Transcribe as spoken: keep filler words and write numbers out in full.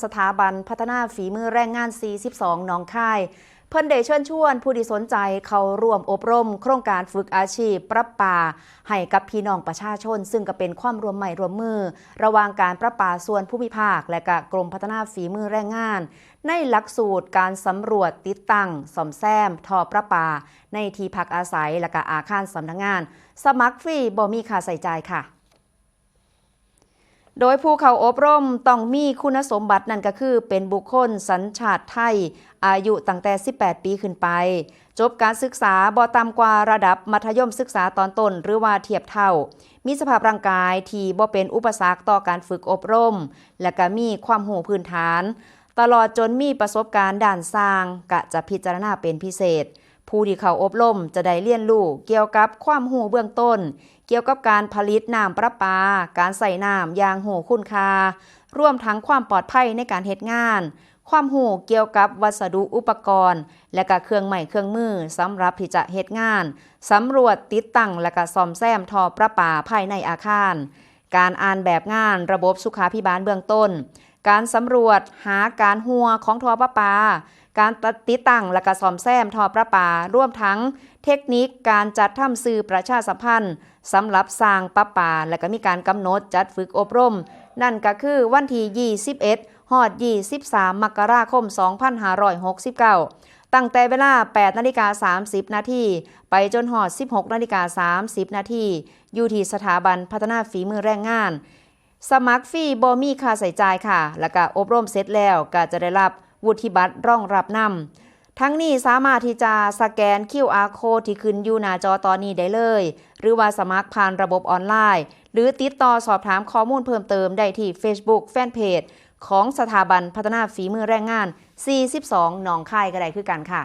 สถาบันพัฒนาฝีมือแรงงาน สี่สิบสอง หนองคาย เพิ่นได้เชิญชวนผู้ที่สนใจเข้าร่วมอบรมโครงการฝึกอาชีพประปาให้กับพี่น้องประชาชน ซึ่งก็เป็นความร่วมไม้ร่วมมือ ระหว่างการประปาส่วนภูมิภาค และก็กรมพัฒนาฝีมือแรงงาน ในหลักสูตรการสำรวจติดตั้งซ่อมแซมท่อประปา ในที่พักอาศัย และก็อาคารสำนักงาน สมัครฟรีบ่มีค่าใช้จ่ายค่ะ โดยผู้เข้าอบรมต้องมีคุณสมบัตินั่นก็คือเป็นบุคคลสัญชาติไทย อายุตั้งแต่ สิบแปด ปีขึ้นไป จบการศึกษาบ่ต่ำกว่าระดับมัธยมศึกษาตอนต้น หรือว่าเทียบเท่า มีสภาพร่างกายที่บ่เป็นอุปสรรคต่อการฝึกอบรม และก็มีความรู้พื้นฐาน ตลอดจนมีประสบการณ์ด้านช่าง ก็จะพิจารณาเป็นพิเศษ ผู้ที่เข้าอบรมจะได้เรียนรู้เกี่ยวกับความรู้เบื้องต้น เกี่ยวกับการผลิตน้ำประปา การใช้น้ำอย่างรู้คุณค่า รวมทั้งความปลอดภัยในการเฮ็ดงาน ความรู้เกี่ยวกับวัสดุอุปกรณ์ และก็เครื่องไม้เครื่องมือสำหรับที่จะเฮ็ดงาน สำรวจติดตั้งและก็ซ่อมแซมท่อประปาภายในอาคาร การอ่านแบบงานระบบสุขาภิบาลเบื้องต้น การสำรวจหาการรั่วของท่อประปา การติดตั้งและก็ซ่อมแซมท่อประปา รวมทั้งเทคนิคการจัดทำสื่อประชาสัมพันธ์สำหรับช่างประปา และก็มีการกำหนดจัดฝึกอบรม นั่นก็คือวันที่ ยี่สิบเอ็ด ฮอด ยี่สิบสาม มกราคม สองพันห้าร้อยหกสิบเก้า ตั้งแต่เวลา แปดนาฬิกาสามสิบนาที ไปจนฮอด สิบหกนาฬิกาสามสิบนาที อยู่ที่สถาบันพัฒนาฝีมือแรงงาน สมัครฟรีบ่มีค่าใช้จ่ายค่ะ แล้วก็อบรมเสร็จแล้วก็จะได้รับวุฒิบัตรรองรับนำ ทั้งนี้สามารถที่จะสแกน คิวอาร์ code ที่ขึ้นอยู่หน้าจอตอนนี้ได้เลย หรือว่าสมัครผ่านระบบออนไลน์ หรือติดต่อสอบถามข้อมูลเพิ่มเติมได้ที่ Facebook Fanpage ของสถาบันพัฒนาฝีมือแรงงาน สี่สิบสอง หนองคายก็ได้คือกันค่ะ